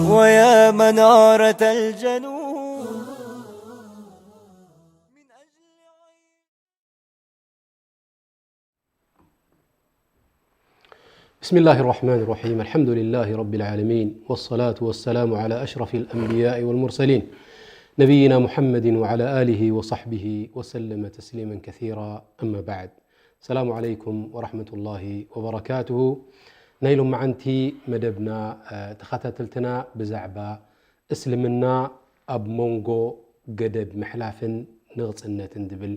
ويا منارة الجنون. بسم الله الرحمن الرحيم. الحمد لله رب العالمين، والصلاة والسلام على أشرف الأنبياء والمرسلين، نبينا محمد وعلى آله وصحبه وسلم تسليما كثيرا. أما بعد. السلام عليكم ورحمة الله وبركاته. ናይ ሎማዓንቲ መደብና፣ እ፣ ተኸታተልትና ብዛዕባ እስልምና ኣብ መንጎ ገደብ ምሕላፍን ንቕጽነትን ዝብል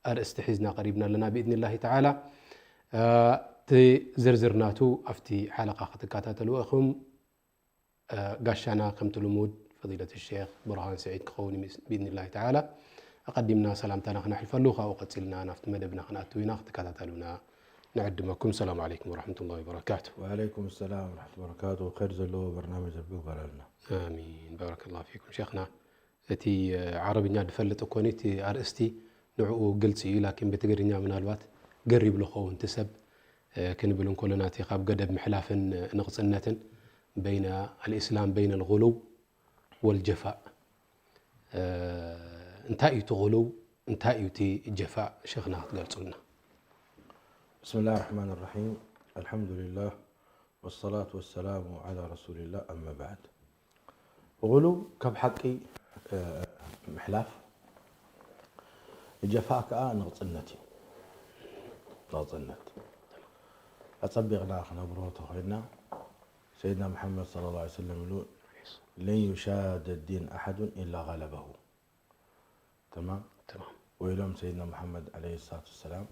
ኣርእስቲ ሒዝና ቀሪብና ኣለና ብኢዝኒላሂ ተዓላ። እ፣ እቲ ዝርዝር ናቱ ኣብቲ ሓለቓ ክትከታተልዎ ኢኹም። እ፣ ጋሻና ከምቲ ልሙድ ፈዲለት ሸኽ ብርሃን ስዒድ ክኸውን እዩ ብኢዝኒላሂ ተዓላ። ኣቐዲምና ሰላምታና ክነሕልፈሉ፣ ካብኡ ቀጺልና ናብቲ መደብና ክንኣትው ኢና። ክትከታተሉና ንዕድመኩም። ሰላም ዓለይኩም ወረሕመቱላሂ ወበረካቱ። ወዓለይኩም ሰላም ወረሕመቱላሂ ወበረካቱ። ኸይር ዘለዎ በርናመጅ ረቢ ይግበረልና። ኣሚን። ባረከላሁ ፊኩም ሸኽና። እቲ፣ እ፣ ዓረብኛ ዝፈልጥ እኮኒ እቲ ኣርእስቲ ንዕኡ ግልጺ እዩ፣ ላኪን ብትግርኛ ምናልባት ገር ይብሎ ኸውን እቲ ሰብ፣ እ፣ ክንብል እንከሎና እቲ ካብ ገደብ ምሕላፍን ንቕጽነትን በይነ ኣልእስላም በይነ ልጉሉው ወልጀፋእ፣ እ፣ እንታይ እዩ እቲ ጉሉው፣ እንታይ እዩ እቲ ጀፋእ ሸኽና ክትገልጹልና? بسم الله الرحمن الرحيم. الحمد لله والصلاة والسلام على رسول الله، أما بعد. غلو ካብ ሓቂ፣ እ፣ ምሕላፍ፣ ጀፋእ ከኣ ንቕጽነት እዩ። ንቕጽነት። ኣጸቢቕና ክነብሮ ተኾይንና፣ ሰይድና መሓመድ ሰለላሁ ዐለይሂ ወሰለም ኢሉ፣ "ለን ዩሻደ ዲን ኣሓዱን ኢላ ገለበሁ." ተማም? ተማም። ወይሎም ሰይድና መሓመድ ዐለይሂ ሰላቱ ወሰላም።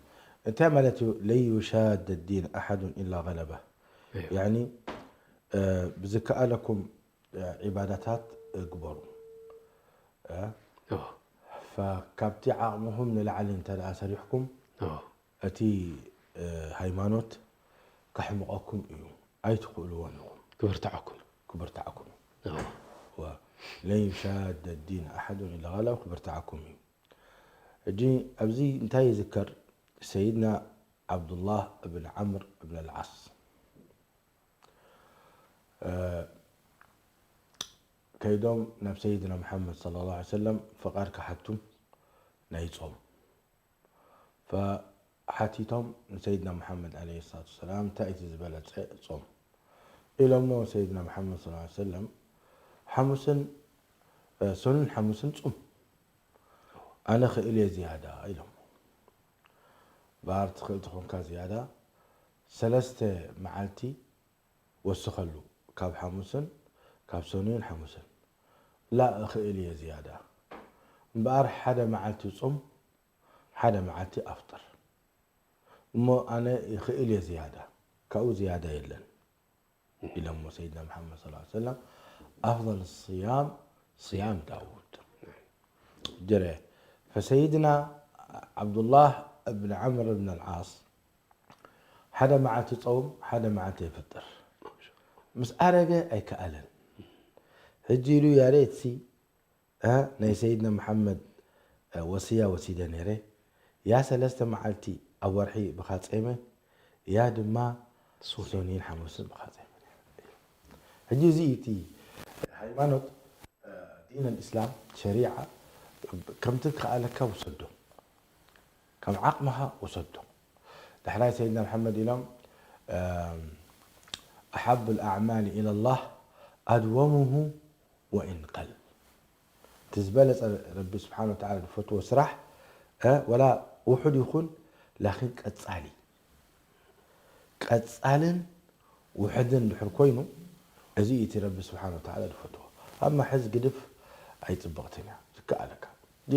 እንታይ ማለት እዩ? "ለን ዩሻደ ዲን ኣሓዱን ኢላ ገለበህ።" እዮ። ያኒ፣ እ፣ ብዝከኣለኩም፣ እ፣ ዒባዳታት ግበሩ። እ? እዎ። ፈ-፣ ካብቲ ዓቕምኹም ንላዕሊ እንተ ደኣ ሰሪሕኩም፣ እዎ። እቲ፣ እ፣ ሃይማኖት ከሕምቐኩም እዩ። ኣይትኽእልዎን ኢኹም። ክብርትዓኩም። ክብርትዓኩም እዩ። እዎ። ወ-፣ ለን ዩሻደ ዲን ኣሓዱን ኢላ ገለበህ፣ ክብርትዓኩም እዩ። ሕጂ ኣብዚ እንታይ ይዝከር? ሰይድና ዓብዱላህ እብን ዓምር እብን ኣልዓስ፣ እ፣ ከይዶም ናብ ሰይድና መሓመድ ሰለላሁ ዐለይሂ ወሰለም ፍቓድ ክሓቱ ናይ ጾም። ፈሓቲቶም ንሰይድና መሓመድ ዐለይሂ ሰላቱ ወሰላም፣ "እንታይ እቲ ዝበለጸ ጾም?" ኢሎሞ ሰይድና መሓመድ ሰለላሁ ዐለይሂ ወሰለም፣ "ሓሙስን፣ እ፣ ሰኑን ሓሙስን ጹም፣ ኣነ ክእል እየ ዝያዳ" ኢሎሞ። እምበኣር ትኽእል ተኾንካ ዝያዳ ሰለስተ መዓልቲ ወስኸሉ፣ ካብ ሓሙስን ካብ ሰኑይን ሓሙስን። "ላ፣ እኽእል እየ ዝያዳ። እምበኣር ሓደ መዓልቲ ጹም፣ ሓደ መዓልቲ ኣፍጥር። እሞ ኣነ ይኽእል እየ ዝያዳ፣ ካብኡ ዝያዳ የለን" ኢሎሞ ሰይድና መሓመድ ሰለላሁ ዐለይሂ ወሰለም። ኣፍضል ስያም ስያም ዳውድ። ጀረ፣ ፈሰይድና ዓብዱላህ እብን ዓምር እብን ኣልዓስ ሓደ መዓልቲ ጸውም፣ ሓደ መዓልቲ የፍጥር። ምስ ኣረገ ኣይከኣለን። ሕጂ ኢሉ፣ "ያ ሬትሲ፣ እ፣ ናይ ሰይድና መሓመድ፣ እ፣ ወስያ ወሲደ ነይረ። ያ ሰለስተ መዓልቲ ኣብ ወርሒ ብኻ ጸይመ፣ ያ ድማ ሶኒ። ሶኒን ሓሙስን ብኻ ጸይመ ነይረ" ኢሉ። ሕጂ እዚ እቲ ሃይማኖት፣ እ፣ ዲን ኣልእስላም፣ ሸሪዓ፣ ከምቲ ከኣለካ ውሰዶ። ከም ዓቕምኻ ውሰዶ። ዳሕራይ ሰይድና መሓመድ ኢሎም፣ እም፣ "ኣሓቡ ልኣዕማሊ ኢለላህ ኣድወሙሁ ወኢን ቀል።" እቲ ዝበለጸ ረቢ ስብሓነ ወተዓላ ዝፈትዎ ስራሕ፣ እ፣ ወላ ውሑድ ይኹን፣ ላኪን ቀጻሊ። ቀጻልን ውሕድን ድሕር ኮይኑ፣ እዚ እዩ እቲ ረቢ ስብሓነ ወተዓላ ዝፈትዎ። ኣብ ማሕዝ ግድፍ ኣይጽብቕትን እያ፣ ዝከኣለካ። እዚ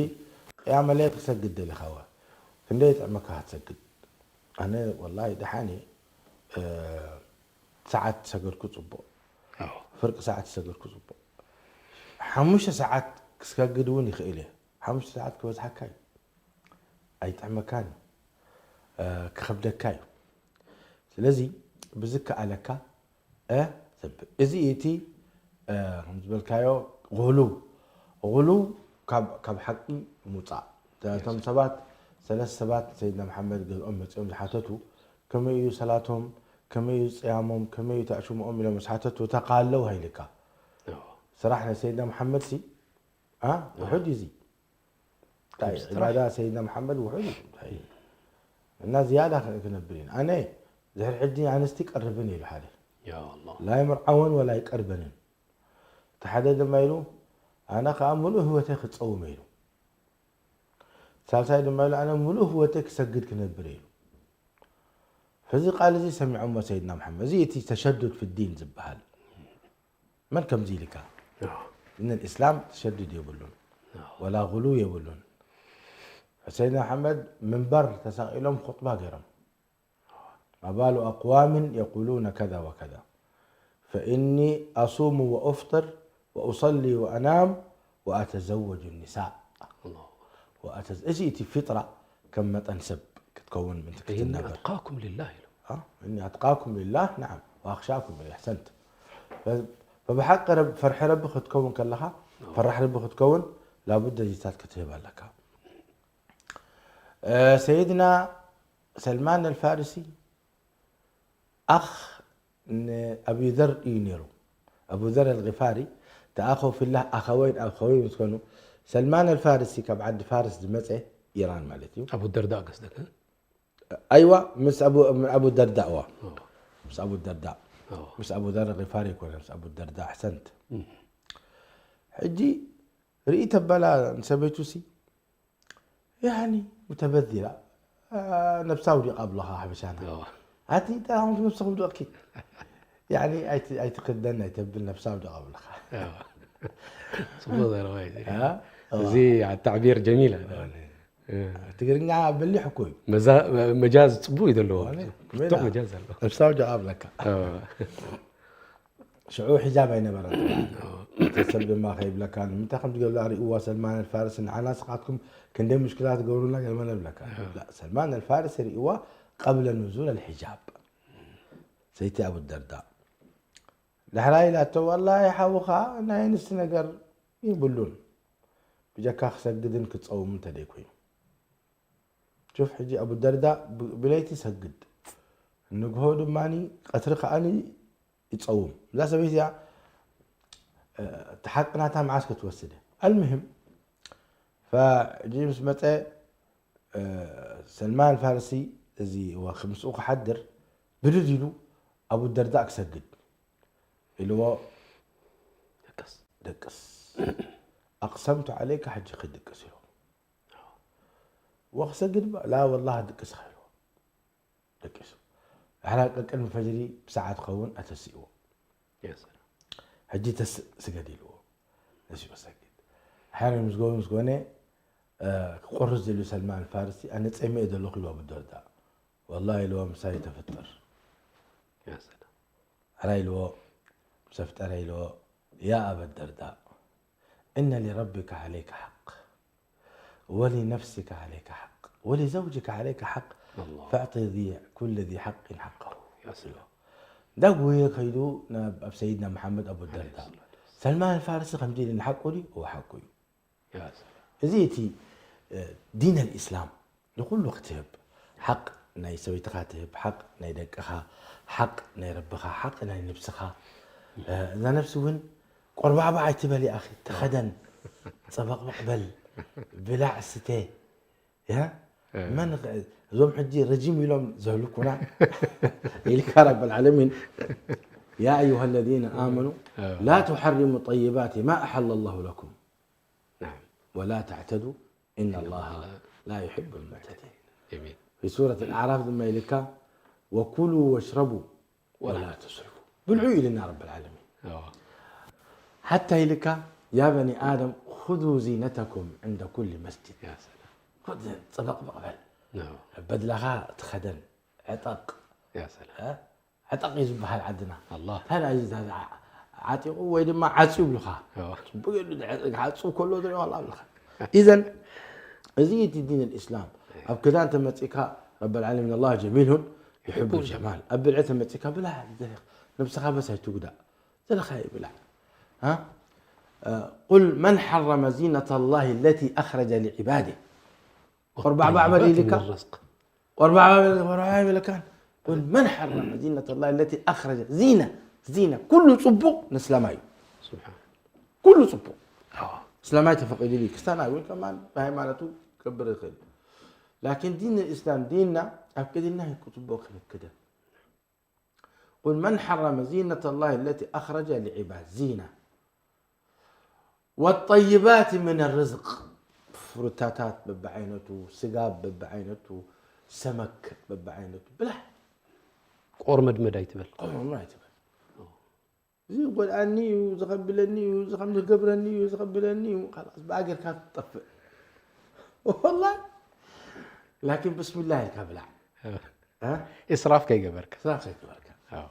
ቅያመ ለይል ክሰግድ ደሊኻወ፣ ክንደይ ይጥዕመካ ክትሰግድ? ኣነ ወላሂ ደሓን እየ፣ እ፣ ሰዓት ሰገድኩ ጽቡቕ፣ ኣዎ። ፍርቂ ሰዓት ሰገድኩ ጽቡቕ። ሓሙሽተ ሰዓት ክሰግድ እውን ይኽእል እየ። ሓሙሽተ ሰዓት ክበዝሓካ እዩ። ኣይጥዕመካን እዩ። እ፣ ክኸብደካ እዩ። ስለዚ ብዝከኣለካ፣ እ፣ ሰብ-፣ እዚ እቲ፣ እ፣ ከም ዝበልካዮ፣ غلو، غلو ካብ፣ ካብ ሓቂ ምውጻእ። እቶም ሰባት፣ ሰለስተ ሰባት ሰይድና መሓመድ ገዝኦም መጺኦም ዝሓተቱ፣ ከመይ እዩ ሰላቶም፣ ከመይ እዩ ጽያሞም፣ ከመይ እዩ ተዕሽምኦም ኢሎም ምስ ሓተቱ፣ ተቃለው ሃይልካ። ኣዎ። ስራሕ ናይ ሰይድና መሓመድ ሲ ኣ ውሑድ እዩ። እዚ እንታይ እዩ? ስራሕ። ዒባዳ ሰይድና መሓመድ ውሑድ እዩ። እንታይ እዩ? እና ዝያዳ ክ- ክነብር ኢና። ኣነ ድሕሪ ሕጂ ኣንስቲ ቀርብን ኢሉ ሓደ። ያ ኣላህ። ላ ይምርዓወን ወላ ይቀርበንን። እቲ ሓደ ድማ ኢሉ ኣነ ከዓ ምሉእ ህይወተይ ክፀውም ኢሉ። ሳልሳይ ድማ ኢሉ ኣነ ምሉእ ህይወተይ ክሰግድ ክነብር ኢሉ። እዚ ቃል እዚ ሰሚዖሞ ሰይድና መሓመድ። እዚ እቲ ተሸዱድ ፊ ዲን ዝበሃል። መን ከምዚ ኢልካ? እነ ልእስላም ተሸዱድ የብሉን፣ ወላ ጉሉ የብሉን። ሰይድና መሓመድ ምንበር ተሳቂሎም ኹጥባ ገይሮም። ما بال أقوام يقولون كذا وكذا فإني أصوم وأفطر وأصلي وأنام وأتزوج النساء. وأتز- እዚ እቲ ፊጥራ ከም መጠን ሰብ ክትከውን ምንት ክትናበር። أتقاكم لله ኢሎም። ها؟ إني أتقاكم لله، نعم، وأخشاكم إليه، أحسنت. ف- فبحق رب فرح رب ክትከውን ከለኻ ፈራሕ ረቢ ክትከውን ላቡደ ዚታት ክትህብ ኣለካ። እ፣ ሰይድና ሰልማን ኣልፋርሲ ኣኽ ንኣቢ ዘር እዩ ነይሩ። ኣቡ ዘር ኣልጊፋሪ ተኣኸው ፊላህ ኣኸወይን ኣኸወይን ምስ ኮኑ፣ ሰልማን ኣልፋርሲ ካብ ዓዲ ፋርስ ዝመፀ፣ ኢራን ማለት እዩ። ኣቡ ደርዳ ቀስደከ? ኣይዋ፣ ምስ ኣቡ፣ ኣቡ ደርዳ፣ እዋ። ምስ ኣቡ ደርዳ። ምስ ኣቡ ዘር ኣልጊፋሪ ይኮነ፣ ምስ ኣቡ ደርዳ ኣሕሰንት። ሕጂ ርኢ ተበላ ንሰበይቱ ሲ ያኒ ሙተበዚራ፣ ነብሳ ውዲቃ ብለኻ ሓበሻና። ኣቲ እንታይ ኹምቲ ነብስኹም ውደቕኪ? ያኒ ኣይቲ-፣ ኣይትክደን ኣይተብል ነብሳ ውዲቃ ብለኻ። ጽቡቕ ዘረባ እዩ። እ? እዚ ኣተዕቢር ጀሚል ኣለ። ትግርኛ በሊሕ እኮ እዩ። መዛ-፣ መጃዝ ጽቡቕ እዩ ዘለዎ። ዋለ፣ ጽቡቕ ሜዳ። መጃዝ ኣሎ። ነብሳ ውዲቃ ብለካ። ሽዑ ሒጃብ ኣይነበረን። እቲ ሰብ ድማ ከይብለካ፣ ንምንታይ ከም ዝገብላ ርእይዋ ሰልማን ኣልፋርስ፣ ንዓና ስኻትኩም ክንደይ ሙሽክላ ትገብሩና ገለ መለ ይብለካ። ላ፣ ሰልማን ኣልፋርስ ርእይዋ ቀብለ ንዙል ኣልሒጃብ። ሰይቲ ኣቡ ደርዳ። ዳሕራይ ኢላቶ፣ "ዋላሂ ሓውኻ ናይ ኣንስቲ ነገር የብሉን፣ ብጀካ ክሰግድን ክጸውምን ተደይኮይኑ." ሹፍ፣ ሕጂ ኣቡ ደርዳ ብ-፣ ብለይቲ ይሰግድ፣ ንግሆ ድማኒ ቀትሪ ከኣኒ ይጸውም። እዛ ሰበይቲ እዚኣ፣ እ፣ እቲ ሓቂ ናታ መዓስ ክትወስድ እያ። ኣልምህም፣ ፈ-፣ ሕጂ ምስ መጸ፣ እ፣ ሰልማን ፋርሲ እዚ ወ-፣ ምስኡ ክሓድር ብድድ ኢሉ ኣቡ ደርዳ ክሰግድ ኢልዎ፣ ደቅስ። ደቅስ። ኣቅሰምቱ ዓለይካ፣ ሕጂ ክድቅስ ኢልዎ። ወክሰግድ ባ-፣ ላ ወላሂ ድቅስ ኢልዎ። ደቂሱ። ድሕራ ቅድሚ ፈጅሪ ብሰዓት ክኸውን ኣተስእዎ። ያ ሰላም። ሕጂ ተስ-፣ ስገድ ኢልዎ። ነሲኡ ሰግድ። ድሕሪ ምስ ጎ-፣ ምስ ጎነ፣ እ፣ ክቆርስ ዝልዩ ሰልማን ፋርሲ፣ ኣነ ጸሚኤ ዘለኹ ኢልዎ ኣቡ ደርዳ። ወላሂ ኢልዎ ምሳይ ተፍጥር። ያ ሰላም። ሕራይ ኢልዎ፣ ምስ ኣፍጠረ ኢልዎ፣ ያ ኣበ ደርዳ፣ እነ ሊረቢካ ዓለይካ ሓቅ፣ ወሊነፍሲካ ዓለይካ ሓቅ፣ ወሊዘውጅካ ዓለይካ ሓቅ፣ ኣላህ። ፈዕጢ ዚ-፣ ኩለ ዚ ሓቅን ሓቀሁ። ያ ሰላም። ዳጉየ ከይዱ ናብ፣ ኣብ ሰይድና መሓመድ ኣቡ ደርዳ። ዓለይሂ ሰላቱ ወሰላም። ሰልማን ፋርሲ ከምዚ ኢሉ ንሓቁ ድዩ? እወ ሓቁ እዩ። ያ ሰላም። እዚ እቲ፣ እ፣ ዲን ኣልኢስላም ንኹሉ ክትህብ፣ ሓቅ ናይ ሰበይትኻ ትህብ፣ ሓቅ ናይ ደቅኻ፣ ሓቅ ናይ ረብኻ፣ ሓቅ ናይ ነብስኻ። እ፣ እዛ ነብሲ እውን ቆርባዕባዕ ኣይትበል፣ ኣኺ፣ ተኸደን፣ ጸበቕበቕ በል፣ ብላዕ፣ ስተ። ያ? እ። መን ኸ-፣ እዞም ሕጂ ረጂም ኢሎም ዘህልኩና ኢልካ ረብ العالمين، يا أيها الذين آمنوا لا تحرموا طيبات ما أحل الله لكم. نعم. ولا تعتدوا إن الله لا يحب المعتدين. ጀሚል። في سورة الأعراف ድማ ኢልካ፣ وكلوا واشربوا ولا تسرفوا. ብልዑ ኢልና ረብ العالمين። ኣዎ። ሓታ ኢልካ፣ يا بني آدم خذوا زينتكم عند كل مسجد. ያ ሰላም። ኩሉ ጸበቕበቕ በል። ኣዎ። በድላኻ ትኸደን፣ ዕጠቕ። ያ ሰላም። እ? ዕጠቕ እዩ ዝበሃል ዓድና። ኣላህ። እንታይ ደኣ እዚ ዛ-፣ ዛ-፣ ዓጢቑ ወይ ድማ ዓጽዩ ይብሉኻ። ኣዎ። ጽቡቕ ኢሉ ድዐ-፣ ክዓጽው ከሎ ትሪኦ ኣላ ኣለኻ። ኢዘን፣ እዚ እቲ ዲን ኣልኢስላም። ኣብ ክዳን ተመጺእካ፣ ረብ العالمين الله جميل يحب الجمال። ኣብ ብልዒ ተመጺእካ፣ ብላዕ፣ ነብስኻ በስ ኣይትጉዳእ። ዘለኻዮ ብላዕ። ሃ? እ፣ قل من حرم زينة الله التي أخرج لعباده። ቆርባዕባዕ በል ኢልካ። والطيبات من الرزق። ቆርባዕባዕ በል፣ ቆርባዕባዕ በለካን። قل من حرم زينة الله التي أخرج، ዚና፣ ዚና፣ ኩሉ ጽቡቕ ንስላማይ እዩ። ስብሓን። ኩሉ ጽቡቕ። እስላማይ ተፈቒዱ እዩ። ክስታናይ እውን ከማን ብሃይማኖቱ ክገብር ይኽእል። ላኪን ዲን እስላም ዲንና ኣብ ቅድና ይቁጥቦ ክንክደ። قل من حرم زينة الله التي أخرج لعباد زينة والطيبات من الرزق ፍሩታታት በብዓይነቱ፣ ስጋ በብዓይነቱ፣ ሰመክ በብዓይነቱ ብላዕ። ቆርመድመድ ኣይትበል። ቆርመድመድ ኣይትበል። እዚ ይጎድኣኒ እዩ፣ ዝኸብለኒ እዩ፣ እዚ ከም ዝገብረኒ እዩ፣ ዝኸብለኒ እዩ። ካላስ ብኣገርካ ትጠፍእ። ወላሂ ላኪን ብስሚላህ ኢልካ ብላዕ። ኢስራፍ ከይገበርካ። ስራፍ ከይገበርካ። ኣዎ።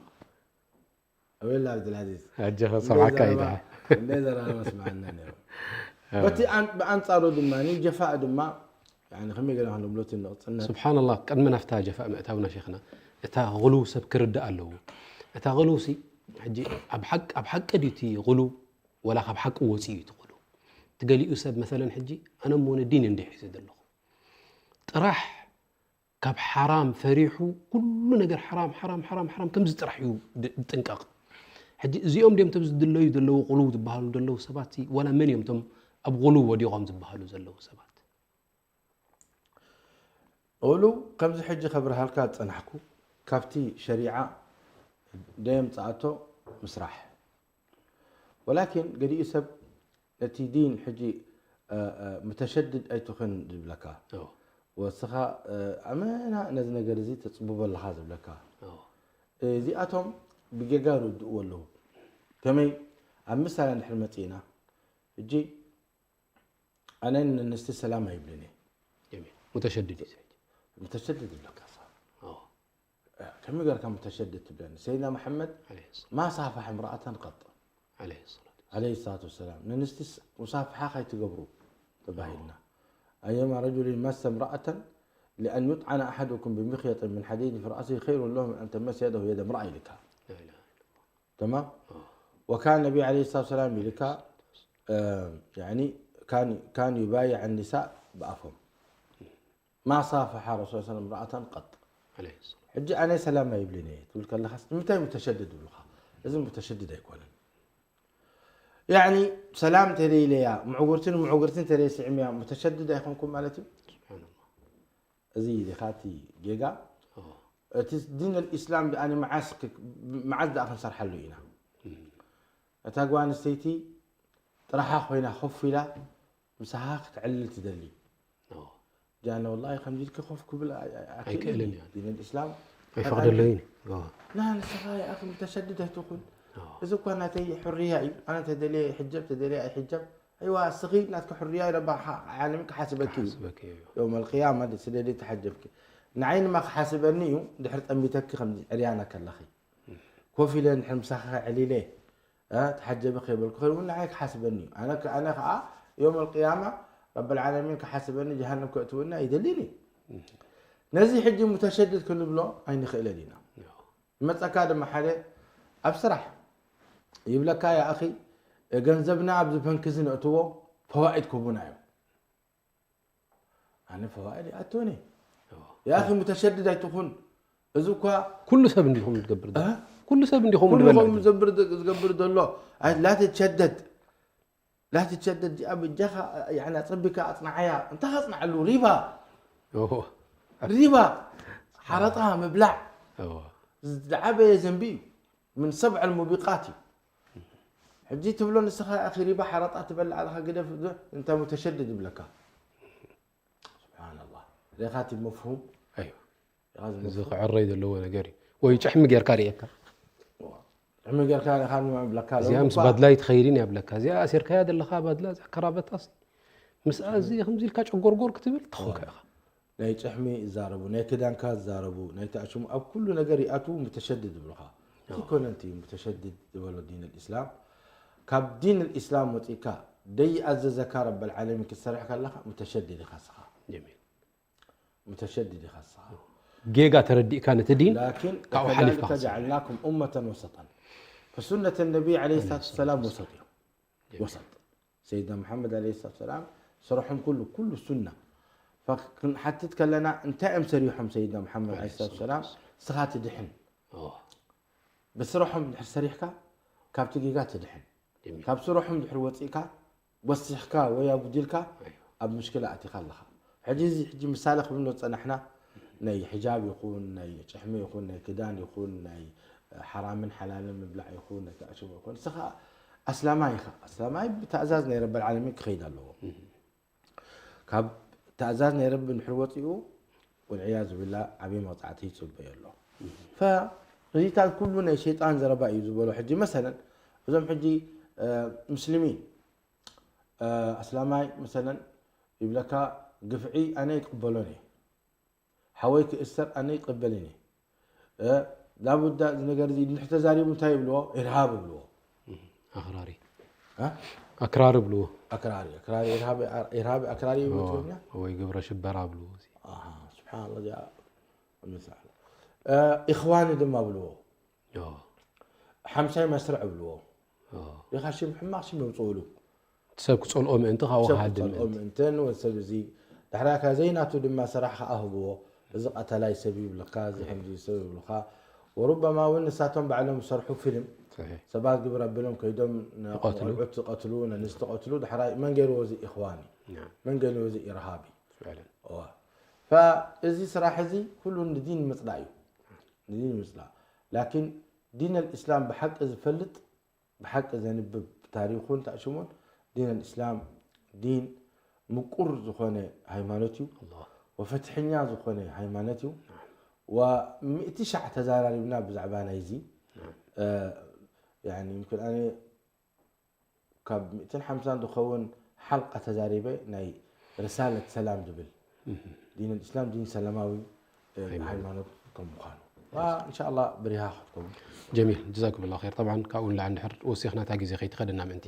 ኣቤላ ዓብድልዓዚዝ ኣጀኸ ሰማዕካ ኢዳ። እንደ ዘረባ መስማዕና ነይሩ። በቲ ኣን- ብኣንጻሩ ድማ ጀፋእ ድማ ያኒ ከመይ ገለ ክንብሎ እቲ ንቕጽነት ስብሓንላህ ቅድሚ ናፍታ ጀፋእ ምእታውና ሸይኽና እታ غلو ሰብ ክርዳእ ኣለዎ። እታ غلو ሲ ሕጂ ኣብ ሓቂ ኣብ ሓቂ ድዩ እቲ غلو ወላ ካብ ሓቂ ወፂኡ እዩ እቲ غلو? እቲ ገሊኡ ሰብ መሰለን ሕጂ ኣነ እሞ ንዲን እንዲ ሒዘ ዘለኹ ጥራሕ ካብ ሓራም ፈሪሑ ኩሉ ነገር ሓራም ሓራም ሓራም ሓራም ከምዚ ጥራሕ እዩ ድ- ዝጥንቀቕ። ሕጂ እዚኦም ድዮም እቶም ዝድለዩ ዘለዉ غلو ዝበሃሉ ዘለዉ ሰባት ሲ ዋላ መን እዮም እቶም ኣብ غلو ወዲቖም ዝበሃሉ ዘለዉ ሰባት? غلو ከምዚ ሕጂ ከብርሃልካ ዝጸናሕኩ ካብቲ ሸሪዓ ደየምጽኣቶ ምስራሕ። ወላኪን ገሊኡ ሰብ ነቲ ዲን ሕጂ እ፣ እ፣ ሙተሸድድ ኣይትኹን ዝብለካ። ኣዎ። ወስኻ እ፣ ኣመና ነዚ ነገር እዚ ተጽብቦ ኣለኻ ዝብለካ። ኣዎ። እዚኣቶም ብጌጋ ይርድእዎ ኣለዉ። ከመይ ኣብ ምሳሌ እንድሕር መጺእና ሕጂ ኣነ ንንስቲ ሰላም ኣይብልን እየ። ጀሚል። ሙተሸድድ እዩ። ሙተሸድድ ይብለካ። ኣዎ። ከመይ ገርካ ሙተሸድድ ትብለኒ? ሰይድና መሐመድ ዓለይሂ ሰላም። ማ ሳፈሐ እምረኣተን ቀጥ ዓለይሂ ሰላቱ። ዓለይሂ ሰላቱ ወሰላም ንንስቲ ሙሳፍሓ ካይትገብሩ ተባሂልና። أيما رجل مس امرأة لأن يطعن أحدكم بمخيط من حديد في رأسه خير له من أن تمس يده يد امرأة ኢልካ። ላኢላሃ تمام؟ وكان النبي عليه الصلاة والسلام ኢልካ እ፣ يعني كان كان يبايع النساء ብኣፎም ما صافح رسول الله صلى الله عليه وسلم امرأة قط ዓለይሂ ሰላም። ሕጂ ኣነ ሰላም ኣይብልን እየ ትብል ከለኻስ ንምንታይ ሙተሸድድ ይብሉኻ? እዚ ሙተሸድድ ኣይኮነን። ያኒ ሰላም ተደይለያ ምዕጉርትን ምዕጉርትን ተደይስዕምያ ሙተሸድድ ኣይኮንኩም ማለት እዩ። ስብሓንላህ። እዚ ዲኻ እቲ ጌጋ ኣዎ። እቲ ዲን الإسلام ድኣኒ መዓዝ ክ- መዓዝ ደኣ ክንሰርሓሉ ኢና? እታ ጓል ኣንስተይቲ ጥራሓ ኮይና ኮፍ ኢላ ምሳኻ ክትዕልል ትደሊ። ኣዎ። ጃነ ወላሂ ከምዚ ኢልኪ ኮፍ ክብል ኣይ- ኣይ- ኣክእልን ኣይክእልን እዩ። እየ። ዲን الإسلام ኣይፈቕደለይን እዩ። ኣዎ። ና ንስኻ ይኣኺ ሙተሸድድ ኣይትኹን። ኣዎ። እዚ እኳ ናተይ ሕርያ እዩ። ኣነ ተደልየ ይሕጀብ ተደልየ ኣይሕጀብ። ኣይዋ እስኺ ናትኪ ሕርያ እዩ ረባ ዓለሚ ክሓስበኪ እዩ። ስበክ እዩ። يوم القيامة ስደዲ ተሓጀብኪ ንዓይ ድማ ክሓስበኒ እዩ። ድሕር ጠሚተኪ ከምዚ ዕርያና ከለኺ ኮፍ ኢለ ንድሕር ምሳኺ ዕሊለ እ፣ ተሓጀቢ ከይበልኩ ኸይድ እውን ንዓይ ክሓስበኒ እዩ። ኣነ ከ- ኣነ ከዓ يوم القيامة ረብ العالمين ክሓስበኒ ጀሃነም ከእትውና ይደልይኒ። ነዚ ሕጂ ሙተሸድድ ክንብሎ ኣይንኽእለን ኢና። ይመፀካ ድማ ሓደ ኣብ ስራሕ ይብለካ ያ ኣኺ ገንዘብና ኣብዚ በንክ እዚ ነእትዎ ፈዋኢድ ክህቡና እዮም። ኣነ ፈዋኢድ ይኣትወኒ ያ ኣኺ ሙተሸድድ ኣይትኹን። እዚ እኳ ኩሉ ሰብ እንዲኹም ዝገብር ዘሎ እ? ኩሉ ሰብ እንዲኹም ኩሉ ዝበልዕ ከምኡ ዝገብር ዝገብር ዘሎ ኣይ ላ ትሸደድ ላ ትሸደድ እዚኣ ብጃኻ ያኒ ኣፀቢካ ኣፅናዓያ እንታይ ከፅናዓሉ ሪባ ኦሆ። ሪባ ሓረጣ ምብላዕ እዎ። ዝዓበየ ዘንቢ እዩ ምን ሰብዐ ልሙቢቃት እዩ ሕጂ ትብሎ ንስኻ ኣኺ ሪባ ሓረጣ ትበልዕ ኣለኻ ግደፍ እንታይ ሙተሸድድ ይብለካ ስብሓንላህ ሪኻ እቲ መፍሁም ኣይዋ። እዚ ክዕረይ ዘለዎ ነገር እዩ ወይ ጭሕሚ ጌርካ ርእየካ ጥዕሚ ጌርካ ሪኻ ድማ ይብለካ ኣለዉ እዚኣ ምስ እኳ ባድላይ ትኸይድን ያብለካ እዚኣ ኣሲርካያ ዘለኻ ባድላ እዛ ከራበታስ ምስኣ እዚ ከምዚ ኢልካ ጨጎርጎር ክትብል ተኾንካ ኢኻ ናይ ጭሕሚ ይዛረቡ ናይ ክዳንካ ዝዛረቡ ናይ ተኣሽሙ ኣብ ኩሉ ነገር ይኣትዉ ሙተሸድድ ይብሉኻ እቲ ኮነ እቲ ሙተሸድድ ዝበሎ ዲን ልእስላም ካብ ዲን ልእስላም ወፂእካ ደይኣዘዘካ ረበልዓለሚን ክትሰርሕ ከለኻ ሙተሸድድ ኢኻ ስኻ ጀሚል ሙተሸድድ ኢኻ ስኻ ጌጋ ተረዲእካ ነቲ ዲን ላኪን ካብኡ ወከዛሊከ ሓሊፍካ ክትሰርሕ ጀዓልናኩም ኡመተን ወሰጠን ፈሱነት ነቢ ለ ሰላት ሰላም ወሰጥ እዮም ወሰጥ ሰይድና መሓመድ ለ ሰላት ሰላም ስርሖም ኩሉ ኩሉ ሱና ክንሓትት ከለና እንታይ እዮም ሰሪሖም ሰይድና መሓመድ ለ ሰላት ሰላም ስኻ ትድሕን ኦ፣ ብስርሖም ድሕር ሰሪሕካ ካብቲ ጌጋ ትድሕን ካብ ስርሖም ድሕሪ ወፂእካ ወሲኽካ ወይ ኣጉዲልካ ኣብ ምሽክላ ኣቲኻ ኣለኻ። ሕጂ እዚ ሕጂ ምሳሌ ክብሎ ዝፀናሕና ናይ ሕጃብ ይኹን ናይ ጭሕሚ ይኹን ናይ ክዳን ይኹን ናይ ሓራምን ሓላልን ምብላዕ ይኹን ናይ ተኣሽቦ ይኹን ንስኻ ኣስላማይ ኢኻ። ኣስላማይ ብትእዛዝ ናይ ረበል ዓለሚን ክኸይድ ኣለዎ። ካብ ትእዛዝ ናይ ረቢ እንድሕር ወፂኡ ወልዕያዝ ብላ ዓብዪ መቕፃዕቲ ይፅበዮ ኣሎ። ፈእዚታት ኩሉ ናይ ሸይጣን ዘረባ እዩ ዝበሎ። ሕጂ መሰለን እዞም ሕጂ ሙስሊሚን ኣስላማይ መሰለን ይብለካ ግፍዒ ኣነ ይቅበሎን እየ። ሓወይ ክእሰር ኣነ ይቀበልን እየ። ላቡዳ እዚ ነገር እዚ እንድሕር ተዛሪቡ እንታይ ይብልዎ? ኢርሃብ ይብልዎ። ኣክራሪ ኣክራሪ ብልዎ። ኣክራሪ ኣክራሪ ኢርሃብ ኣክራሪ ይብልዎ ትግርኛ? ወይ ግብረ ሽበራ ብልዎ። ስብሓንላ እዚኣ ኢኽዋኒ ድማ ብልዎ። ሓምሳይ መስርዕ ብልዎ። ኢኻ ሽም ሕማቕ ሽም የውፅእሉ። ሰብ ክፀልኦ ምእንቲ ካብኡ ክሃድም ምእንቲ። ምእንትን ወሰብ እዚ ዳሕራካ ዘይናቱ ድማ ስራሕ ከዓ ህብዎ። እዚ ቀተላይ ሰብ ይብልካ፣ እዚ ከምዚ ሰብ ይብልካ። ወሩበማ እውን ንሳቶም ባዕሎም ዝሰርሑ ፊልም ሰባት ግብር ኣቢሎም ከይዶም ቆልዑት ትቐትሉ፣ ነንስቲ ትቐትሉ፣ ዳሕራይ መን ገይርዎ እዚ ኢኽዋኒ? መን ገይርዎ እዚ ኢርሃቢ? እዋ። ፈእዚ ስራሕ እዚ ኩሉ ንዲን ምፅላእ እዩ። ንዲን ምፅላእ። ላኪን ዲን ኣልእስላም ብሓቂ ዝፈልጥ ብሓቂ ዘንብብ ታሪኹን ታእሽሙን ዲን ኣልእስላም ዲን ምቁር ዝኾነ ሃይማኖት እዩ። ወፈትሐኛ ዝኾነ ሃይማኖት እዩ። ወሚእቲ ሻዕ ተዛራሪብና ብዛዕባ ናይዚ ይምክን ኣነ ካብ ሚእትን ሓምሳን ዝኸውን ሓልቃ ተዛሪበ ናይ ርሳለት ሰላም ዝብል ዲን ኣልእስላም ዲን ሰላማዊ ሃይማኖት ከም ምዃኑ እንሻላ ብሪሃ ክትከውን። ጀሚል ጀዛኩም ላ ር። ጠብዓን ካብኡ ንላዕሊ እንድሕር ወሲኽና እታ ግዜ ከይትኸደና ምእንቲ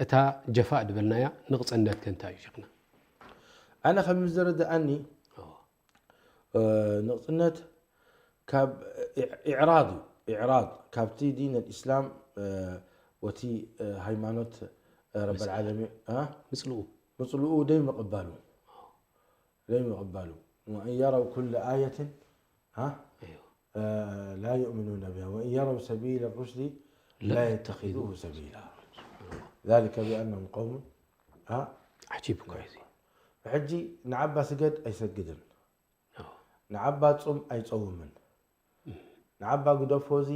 እታ ጀፋእ ዝበልናያ ንቕፅነት ከ እንታይ እዩ ሸኽና? ኣነ ከም ዝርድኣኒ ንቕፅነት ካብ ኢዕራድ እዩ። ኢዕራድ ካብቲ ዲን ኣልእስላም ወቲ ሃይማኖት ረበል ዓለሚን ምፅልኡ ምፅልኡ ደይ ምቕባሉ ደይ ምቕባሉ وإن يروا كل آية لا يؤمنون بها وإن يروا سبيل الرشد لا يتخذوه سبيلا ذلك بأنهم قوم ዓጂብ እኮ እዩ። ሕጂ ንዓባ ስገድ ኣይሰግድን ንዓባ ፁም ኣይፀውምን ንዓባ ግደፎ እዚ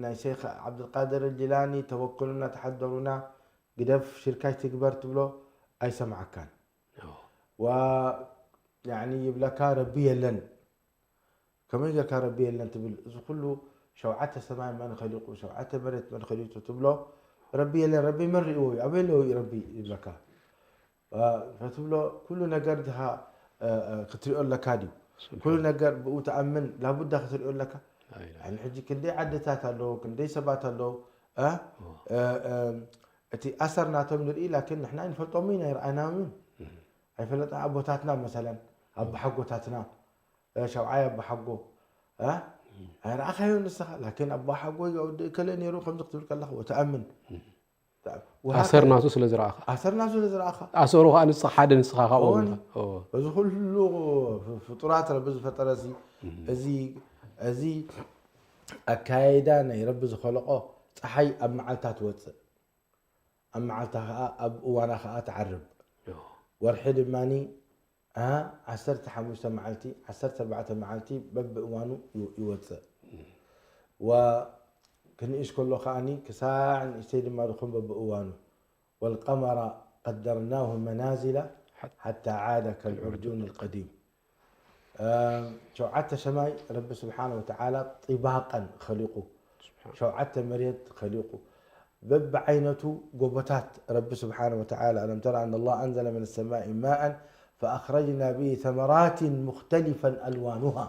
ናይ ሸይኽ ዓብድልቃድር ጅላኒ ተወክሉና ተሓደሩና ግደፍ ሽርካይ ትግበር ትብሎ ኣይሰምዓካን ዋ ያኒ ይብለካ ረቢ የለን ከመይ ጌርካ ረቢ የለን ትብል እዚ ኩሉ ሸውዓተ ሰማይ መን ኸሊቁ ሸውዓተ መሬት መን ኸሊጡ ትብሎ ረቢ የለን ረቢ መን ሪእዎ እዩ ኣበይ ኣለዉ እዩ ረቢ ይብለካ ፈትብሎ ኩሉ ነገር ድኻ ክትሪኦ ኣለካ ድዩ ኩሉ ነገር ብኡ ተኣምን ላቡዳ ክትሪኦ ኣለካ ሕጂ ክንደይ ዓድታት ኣለዉ ክንደይ ሰባት ኣለዉ እቲ ኣሰር ናቶም ንርኢ ላኪን ንሕና ኣይንፈልጦም ኢና ይረኣይናዮም እዩ ኣይፈለጥና ኣቦታትና መሰለን ኣቦሓጎታትና ሸብዓይ ኣቦሓጎ ኣይረኣኻዮ ንስኻ ላኪን ኣቦሓጎ ወዲ እከለ ነይሩ ከምዚ ክትብል ከለኻ ወተኣምን ኣሰር ናቱ ስለ ዝረኣኻ ኣሰር ናቱ ስለ ዝረኣኻ ኣሰሩ ከዓ ንስኻ ሓደ ንስኻ ካብኡ እዚ ኩሉ ፍጡራት ረቢ ዝፈጠረ እዚ እዚ ኣካያይዳ ናይ ረቢ ዝኸለቆ ፀሓይ ኣብ መዓልታ ትወፅእ ኣብ መዓልታ ከዓ ኣብ እዋና ከዓ ትዓርብ ወርሒ ድማ ዓሰርተ ሓሙሽተ መዓልቲ ዓሰርተ ኣርባዕተ መዓልቲ በብእዋኑ ይወፅእ ዋ ክንእሽ ከሎ ከዓኒ ክሳዕ ንእሽተይ ድማ ዝኹን በብእዋኑ والقمر قدرناه منازل حتى عاد كالعرجون القديم ሸውዓተ ሰማይ ረቢ ስብሓን ወተዓላ ጢባቀን ኸሊቁ ሸውዓተ መሬት ኸሊቁ በብዓይነቱ ጎቦታት ረቢ ስብሓን ወተዓላ ألم تر أن الله أنزل من السماء ماء فأخرجنا به ثمرات مختلفا ألوانها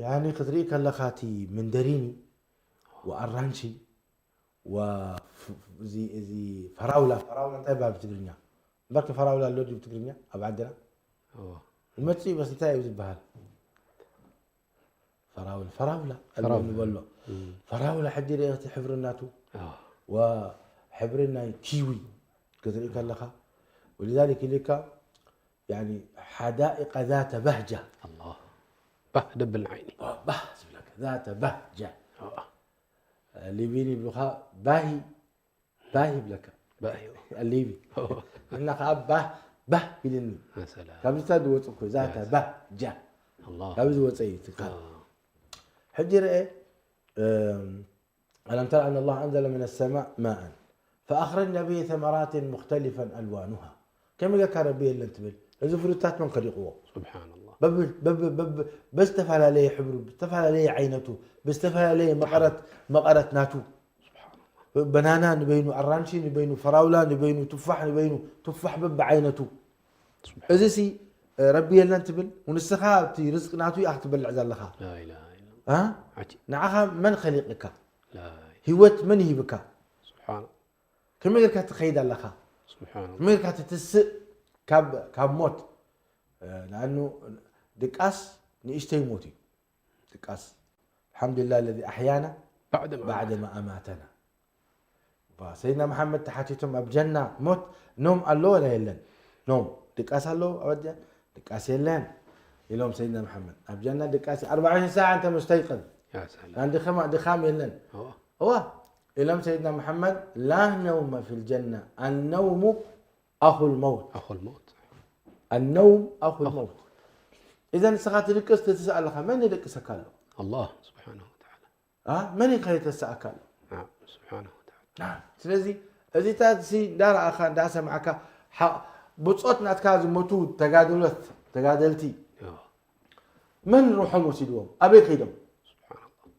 ያኒ ክትርኢ ከለኻ እቲ መንደሪኒ ወኣራንሺ እዚ ፈራውላ ፈራውላ እንታይ ይበሃል ብትግርኛ እምበርኪ ፈራውላ ኣሎ ድዩ ብትግርኛ ኣብ ዓድና ይመፅእ በስ እንታይ እዩ ዝበሃል ፈራውላ ፈራውላ ኣሎ ንበሎ ፈራውላ ሕጂ ርእ እቲ ሕብሪ እናቱ ሕብሪ ናይ ኪዊ ክትርኢ ከለኻ ولذلك ኢልካ يعني حدائق ذات بهجة ባህ ደብል ንዓይኒ ባህ ዝብለካ ذات بهجة ሊቪን ይብሉኻ ባሂ ባህ ይብለካ። ባህ እዩ። ኣሊቢ እና ከዓ ባህ ባህ ይልኒ። ሰላም። ካብዚታት ዝወፅ እኮ ዛታ ባህ ጃ ኣላህ። ካብዚ ዝወፀ እዩ ትካ ኣዎ። ሕጂ ርአ ألم تر أن الله أنزل من السماء ماء فأخرجنا به ثمرات مختلفا ألوانها ከመይ ጌርካ ረቢ የለን ትብል እዚ ፍሩታት መን ከሊቕዎ ስብሓንላህ። በብ- በብ- በብ- ብዝተፈላለየ ሕብሩ ብዝተፈላለየ ዓይነቱ ብዝተፈላለየ መቐረት መቐረት ናቱ በናና ንበይኑ ኣራንሺ ንበይኑ ፈራውላ ንበይኑ ቱፋሕ ንበይኑ ቱፋሕ በብዓይነቱ እዚ ሲ ረቢ የለን ትብል ንስኻ ኣብቲ ርዝቂ ናቱ ኢኻ ክትበልዕ ዘለኻ ላኢላሃ ኢላ እ? ዓጂ ንዓኻ መን ኸሊቅካ ላ ህይወት መን ይሂብካ ስብሓን ከመይ ጌርካ ትኸይድ ኣለኻ ስብሓን ከመይ ጌርካ ትትስእ ካብ ካብ ሞት እ፣ ንኣኑ ድቃስ ንእሽተይ ሞት እዩ ድቃስ الحمد لله الذي أحيانا بعد ما بعد ما أماتنا ሰይድና መሓመድ ተሓቲቶም ኣብ ጀና ሞት ኖም ኣሎ ወላ የለን ኖም ድቃስ ኣሎ ኣብ ጀና ድቃስ የለን ኢሎም ሰይድና መሓመድ ኣብ ጀና ድቃስ ኣርባዕተ ሰዓት እንተ ሙስተይቅን ያ ሰላም ናን ድኻም ድኻም የለን እዋ እዋ ኢሎም ሰይድና መሓመድ ላ ነውመ ፊ ልጀና ኣነውሙ ኣኹ ልመውት ኣኹል መውት ኣነውም ኣኹ ልመውት እዘን ንስኻ ትድቅስ ትትስእ ኣለኻ መን ይደቅሰካ ኣሎ ኣላህ ስብሓንሁ ወተዓላ አ? መን እዩ ከይተስኣካ ኣሎ ናም ስብሓንሁ ወተዓላ ናም። ስለዚ እዚታት ሲ እንዳረኣኻ እንዳሰማዕካ ሓ- ብፆት ናትካ ዝሞቱ ተጋድሎት ተጋደልቲ እዋ መን ሩሖም ወሲድዎም ኣበይ ከይዶም ስብሓንላህ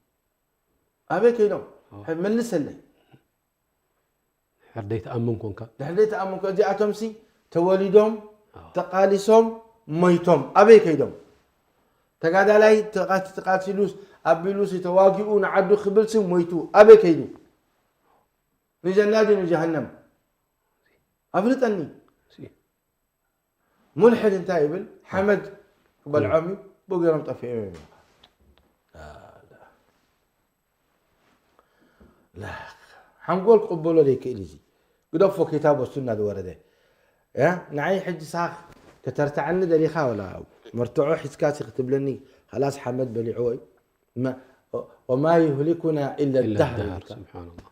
ኣበይ ከይዶም እዋ። ሕድ መልሰለይ ሕርደይ ተኣምን ኮንካ ድሕር ዘይተኣመንኩ እዚኣቶም ሲ ተወሊዶም ተቃሊሶም ሞይቶም ኣበይ ከይዶም ተጋዳላይ ተቃ- ተቃቲሉስ ኣቢሉስ ተዋጊኡ ንዓዱ ክብልሲ ሞይቱ ኣበይ ከይዱ ንጀና ድዩ ንጀሃነም ኣፍልጠኒ ሲ- ሙልሕድ እንታይ ይብል ሓመድ ክበልዖም እዩ ብኡ ገይሮም ጠፊኦም እዮም ሓንጎል ክቕበሎ ዘይክእል እዚ ግደፎ ኪታብ ወሱና ዝወረደ ንዓይ ሕጂ ሳኽ ከተርትዓኒ ደሊኻ ወላ መርትዖ ሒዝካ ሲ ክትብለኒ ኸላስ ሓመድ በሊዕዎ እዩ ወማ ዩህሊኩና ኢለ ኢላ ዳህር ዳህር ኢልካ ስብሓንላህ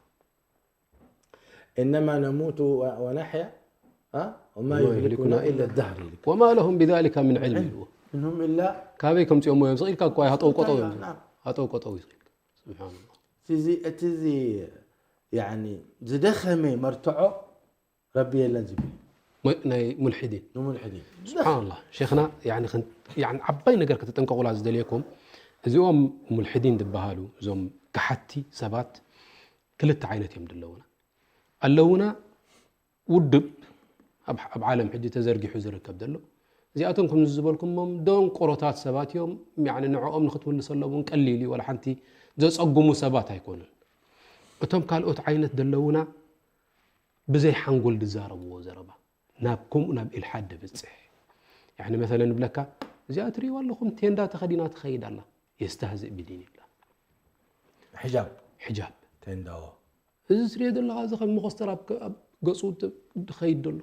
إنما نموت و- ونحيا ها؟ وما وما يهلكنا يهلكنا إلا إلا الدهر ይልካ وما لهم بذلك من علم إنهم إلا ካበይ ከምፅኦሞ እዮም ስቕ ኢልካ እኳ ኣጠው ቀጠው እዮም نعم. ኣጠው ቀጠው እዩ ስቕ ኢልካ ስብሓንላህ እዚ እቲ እዚ ያኒ ዝደኸመ መርትዖ ረቢ የለን ዝብል ሞ- ናይ ሙልሒዲን ንሙልሕዲን ስብሓንላህ ሸይኽና ያኒ ክን- ያኒ ዓባይ ነገር ክትጥንቀቑላ ዝደልየኩም እዚኦም ሙልሒዲን ዝበሃሉ እዞም ከሓቲ ሰባት ክልተ ዓይነት እዮም ድለውና ኣለውና ውድብ ኣብ ኣብ ዓለም ሕጂ ተዘርጊሑ ዝርከብ ዘሎ እዚኣቶም ከም ዝበልኩሞም ደንቆሮታት ሰባት እዮም ያኒ ንዕኦም ንክትምልሰሎም እውን ቀሊል እዩ ወላ ሓንቲ ዘፀጉሙ ሰባት ኣይኮኑን እቶም ካልኦት ዓይነት ዘለውና ብዘይ ሓንጎል ዝዛረብዎ ዘረባ ናብ ከምኡ ናብ ኢልሓድ ደብፅሕ ያኒ መሰለ ንብለካ እዚኣ ትሪእዋ ኣለኹም ቴንዳ ተኸዲና ትኸይድ ኣላ የስተህዝእ ብዲን ኢላ ሕጃብ ሕጃብ ተንዳዎ እዚ ትሪኦ ዘለኻ እዚ ከም መኾስተር ኣብ ኣብ ገፁ ት- ዝኸይድ ዘሎ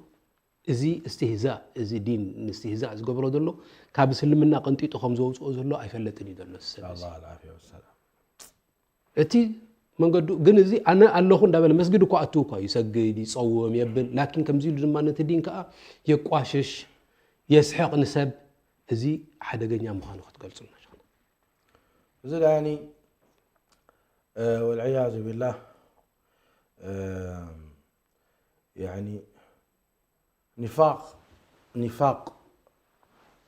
እዚ እስትህዛእ እዚ ዲን ንስትህዛእ ዝገብሮ ዘሎ ካብ እስልምና ቀንጢጡ ከም ዘውፅኦ ዘሎ ኣይፈለጥን እዩ ዘሎ እዚ ሰብ እዚ الله العافية والسلام እቲ መንገዱ ግን እዚ ኣነ ኣለኹ እንዳበለ መስጊድ እኳ ኣቱ እኳ ይሰግድ ይፀውም የብል ላኪን ከምዚ ኢሉ ድማ ነቲ ዲን ከዓ የቋሽሽ የስሕቕ ንሰብ እዚ ሓደገኛ ምዃኑ ክትገልፁ እዚ ዳኒ والعياذ بالله يعني نفاق نفاق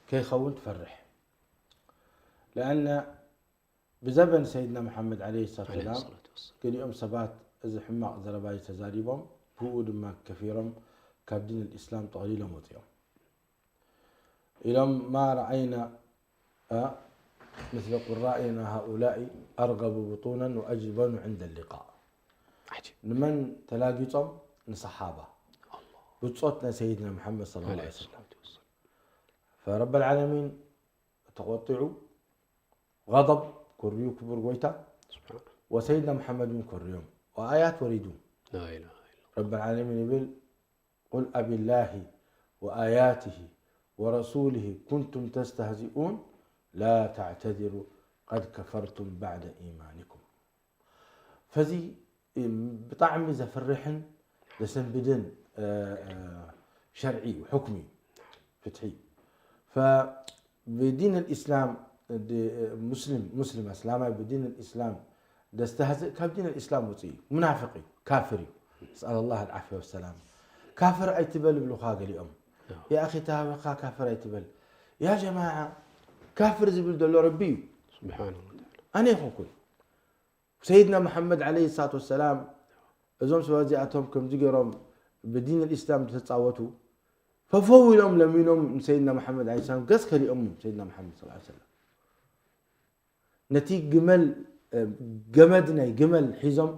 ከይኸውን ትፈርሕ لأن ብዘበን ሰይድና መሓመድ عليه الصلاة والسلام ሰላቱ ወሰላም ገሊኦም ሰባት እዚ ሕማቕ ዘረባ እዩ ተዛሪቦም ብኡ ድማ ከፊሮም ካብ ዲን الإسلام ጠቕሊሎም ወፂኦም ኢሎም ما رأينا مثل قرائنا هؤلاء أرغب بطونا وأجبن عند اللقاء ዓጂብ ንመን ተላጊጾም ንሰሓባ ብጾት ናይ ሰይድና መሓመድ صلى الله عليه وسلم فرب العالمين ተቆጢዑ غضب ኮርዩ ክቡር ጎይታ ስብሓን ወሰይድና መሓመድ እውን ኮርዮም ወኣያት ወሪዱ ላኢላሃ ኢላ رب العالمين ይብል قل أبالله وآياته ورسوله كنتم تستهزئون لا تعتذروا قد كفرتم بعد إيمانكم فዚ ብጣዕሚ ዘፍርሕን ዘሰንብድን እ፣ እ፣ ሸርዒ እዩ፣ ሕክሚ እዩ፣ ፍትሒ። ፈብዲን ልእስላም ድ-፣ ሙስሊም፣ ሙስሊም ኣስላማይ ብዲን ልእስላም ደስተህዝእ ካብ ዲን ልእስላም ውፅእ እዩ። ሙናፍቅ እዩ፣ ካፍር እዩ። ነስኣል ላህ ልዓፍያ ወሰላም። ካፍር ኣይትበል ይብሉኻ ገሊኦም። የኣኺ ተሃበኻ ካፍር ኣይትበል። ያ ጀማዓ፣ ካፍር ዝብል ዘሎ ረቢ እዩ። ስብሓን ወተዓላ። ኣነ ይኹንኩን ሰይድና መሓመድ ዓለይሂ ሰላቱ ወሰላም እዞም ሰባት እዚኣቶም ከምዚ ገይሮም ብዲን ልእስላም ዝተፃወቱ ፈፈው ኢሎም ለሚኖም ንሰይድና መሓመድ ዓለይሂ ሰላም ገፅ ከሊኦምም ሰይድና መሓመድ ሰለላሁ ዐለይሂ ወሰለም ነቲ ግመል እ፣ ገመድ ናይ ግመል ሒዞም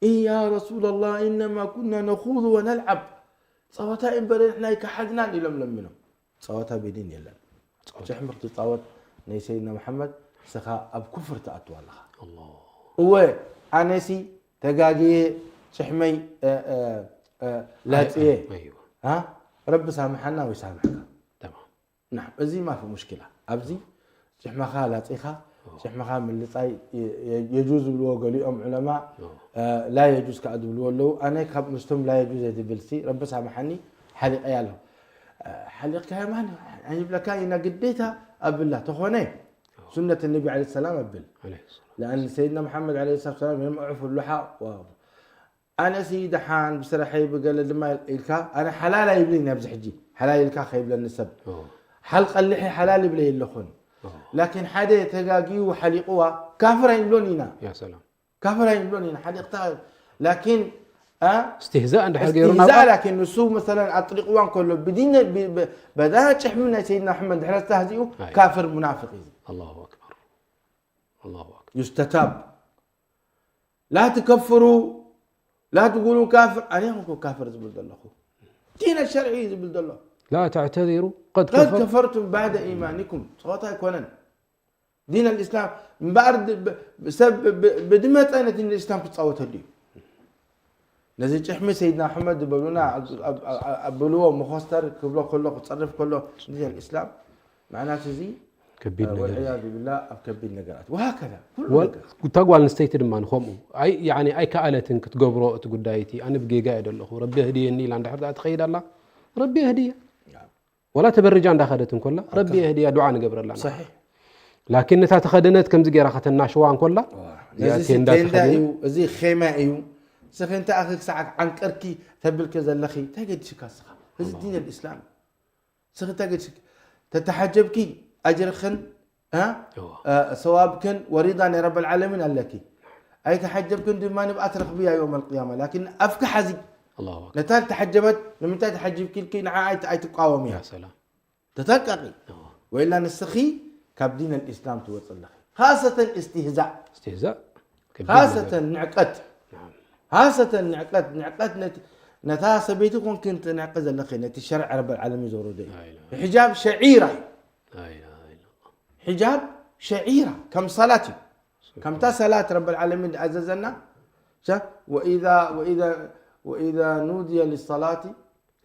እያ ረሱላላህ ኢነማ ኩና ነኹዱ ወነልዓብ ፀወታ እምበር ንሕና ኣይከሓድናን ኢሎም ለሚኖም። ፀወታ ብዲን የለን። ጭሕሚ ክትፃወት ናይ ሰይድና መሓመድ ንስኻ ኣብ ኩፍር ትኣትው ኣለኻ። እወ ኣነሲ ተጋግየ ጭሕመይ እ፣ እ፣ እ፣ ላፅየ ኣይዋ። እ፣ ረቢ ሳምሓና ወይ ሳምሕካ። ተማም። ናም እዚ ማፊ ሙሽኪላ ኣብዚ ጭሕመኻ ላፂኻ ጭሕመኻ ምልፃይ የ- የ- የጁዝ ዝብልዎ ገሊኦም ዑለማ እ፣ ላ የጁዝ ከዓ ዝብልዎ ኣለዉ። ኣነ ካብ ምስቶም ላ የጁዝ እየ ዝብል ሲ ረቢ ሳምሓኒ ሓሊቀያ ኣለኹ። እ፣ ሓሊቕካዮ ማን ኣይብለካ ኢና ግዴታ ኣብላ ተኾነ ሱነት ነቢ ዓለ ሰላም ኣብል ዓለይሂ ሰላም። لأن سيدنا محمد عليه الصلاة والسلام يوم أعفو اللحى و- ኣነሲ ደሓን ብስራሐይ ብገለ ድማ ኢልካ ኣነ ሓላል ኣይብልን ኣብዚ ሕጂ ሓላል ኢልካ ከይብለኒ ሰብ ኦ፣ ሓል ቀልሒ ሓላል ይብለ የለኹን ላኪን ሓደ ተጋጊዩ ሓሊቕዋ ካፍር ኣይንብሎን ኢና ያ ሰላም። ካፍር ኣይንብሎን ኢና ሓሊቕታ ላኪን እ፣ እስትህዛእ እንድሕር ገይሩ እስትህዛእ ናብኣ ላኪን ንሱ መሰለን ኣጥሊቕዋ እንከሎ ብዲን ብ- ብ- በዛ ጭሕሚ ናይ ሰይድና ኣሕመድ ድሕረ ዝተህዚኡ ኣይ። ካፍር ሙናፍቅ እዩ ኣላሁ ኣክበር ኣላሁ ኣክበር يستتاب لا تكفروا لا تقولوا كافر ኣነ ይኹንኩ ካፍር ዝብል ዘለኹ ዲን ሸርዒ እዩ ዝብል ዘሎ ላ ተዕተዚሩ ቀድ قد ከፈር كفرتم بعد إيمانكم ፀወታ ኣይኮነን ዲን الإسلام እምበኣር ድ- ብ- ሰብ ብ- ብድመፀ ነቲ ንእስላም ክፃወተሉ እዩ ነዚ ጭሕሚ ሰይድና ኣሕመድ ዝበሉና ኣብ- ኣብ- ኣብ- ኣብልዎ መኾስተር ክብሎ ከሎ ክፀርፍ ከሎ ዲን الإسلام معناته እዚ ከቢድ ነገር እዩ። والعياذ بالله ኣብ ከቢድ ነገራት وهكذا ኩሉ ወል- ነገር እታ ጓል ኣንስተይቲ ድማ ንከምኡ ኣይ ያኒ ኣይከኣለትን ክትገብሮ እቲ ጉዳይ እቲ ኣነ ብጌጋ እየ ደለኹ ረቢ የህድየኒ ኢላ እንድሕር ደኣ ትኸይድ ኣላ ረቢ የህድያ ወላ ተበርጃ እንዳኸደት እንኮላ ረቢ የህድያ ዱዓ ንገብረላ ንዓ። صحيح ላኪን ነታ ተኸደነት ከምዚ ገይራ ከተናሽዋ እንኮላ እዚኣ ነዚ ቴንዳ ቴንዳ ተኸዲና እዩ እዚ ኼማ እዩ ስኺ እንታይ ኣኺ ክሳዕ ዓንቀርኪ ተብልኪ ዘለኺ እንታይ ገድሽካ ስኻ እዚ ዲን الإسلام ስኺ እንታይ ገድሽኪ ተተሓጀብኪ ኣጅርኽን እ? እዋ። እ፣ ሰዋብክን ወሪዳ ናይ ረብ العالمين ኣለኪ ኣይተሓጀብክን ድማ ንብኣ ትረኽብያ يوم القيامة ላኪን ኣፍኪ ሓዚ ኣላሁ ኣክበር ነታ ተሓጀበት ንምንታይ ተሓጅብኪ ኢልኪ ንዓ ኣይት- ኣይትቃወምያ ያ ሰላም ተጠንቀቂ እዋ። ወይላ ንስኺ ካብ ዲን الإسلام ትወፅ ኣለኺ خاصة استهزاء እስትህዛእ ከቢድ خاصة ነገር። ንዕቀት ናም። خاصة ንዕቀት ንዕቀት ነቲ ነታ ሰበይቲ ኮንኪ ትንዕቂ ዘለኺ ነቲ ሸርዕ ረብ العالمين ዘውረዶ እዩ لا إله. حجاب شعيرة እዩ لا إله إلا الله. حجاب شعيرة ከም ሰላት እዩ ከምታ ሰላት ረብ العالمين ዝኣዘዘና ሸ- وإذا وإذا وإذا نودي للصلاة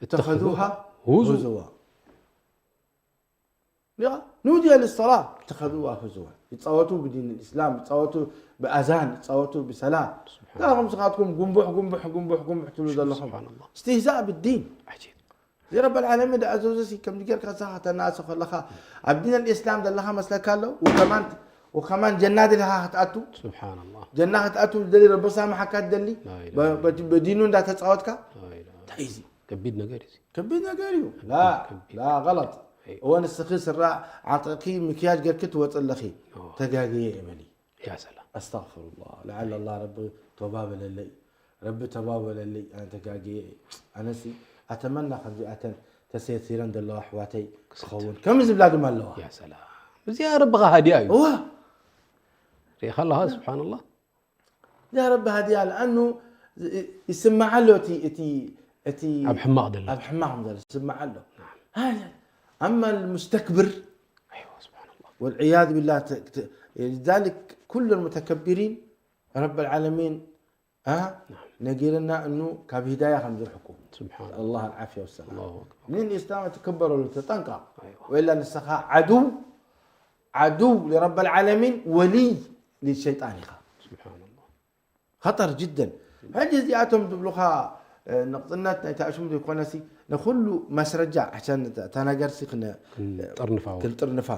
اتخذوها هزوا. هزوا ያ نودي للصلاة اتخذوها هزوا ይፃወቱ ብዲን الإسلام ይፃወቱ ብኣዛን ይፃወቱ ብሰላት ዳኹም ስኻትኩም ጉንቡሕ ጉንቡሕ ጉንቡሕ ጉንቡሕ ትብሉ ዘለኹም سبحان الله. استهزاء بالدين عجيب. እዚ ረብ العالمين ዝኣዘዞ ሲ ከምዚ ጌርካ ንስኻ ከተናእሶ ከለኻ ኣብ ዲን الإسلام ዘለኻ መስለካ ኣሎ وكمان وكمان ጀና ደሊኻ ክትኣቱ سبحان الله. ጀና ክትኣቱ ዝደሊ ረቢ ሳምሓካ ትደሊ لا إله በ- በ- በዲኑ እንዳተፃወትካ لا إله. እንታይ እዩ እዚ ከቢድ ነገር እዩ። ከቢድ ነገር እዩ ላ ከቢድ። ላ غلط እወ ንስኺ ስራ ዓጥቕኪ ምክያጅ ገርኪ ትወፅ ኣለኺ እወ። ተጋግየ እየ በሊ ያ ሰላም። أستغفر الله لعل الله ረቢ ቶባ በለለይ ረቢ ቶባ በለለይ ኣነ ተጋግየ እየ ኣነሲ ኣተመና ከምዚኣተን ተሰሲረን ዘለዋ ኣሕዋተይ ክኸውን ከም ዝብላ ድማ ኣለዋ ያ ሰላም። እዚኣ ረብኻ ሃዲያ እዩ። እወ ሪኢኻ ኣለኻ ስብሓንላህ። እዚኣ ረቢ ሃዲያ ለኣኑ ይስማዓ ኣሎ እቲ እቲ እቲ ኣብ ሕማቕ ደላ ኣብ ሕማቕ ዘሎ ይስማዓ ኣሎ ሃላ ኣማ المستكبر ኣይዋ ስብሓንላህ። والعياذ بالله ت- ت- لذلك كل المتكبرين رب العالمين ها ነጊርና እኑ ካብ ሂዳያ ከም ዝርሕቁ ስብሓን الله العافية والسلام ኣላሁ ኣክበር። ምን ኢስላም ትከበረሉ ተጠንቀቕ ኣይዋ። ወላ ንስኻ ዓድው ዓድው لرب العالمين ወልይ للشيطان ኢኻ ስብሓንላህ። خطر جدا ሕጂ እዚኣቶም ዝብሉኻ ንቕጽነት ናይታ እሽሙ ዘይኮነሲ ንኹሉ መስረጃ፣ ዓሻን እታ ነገር ሲ ክነ-፣ ክንጥርንፋ። ክንጥርንፋ።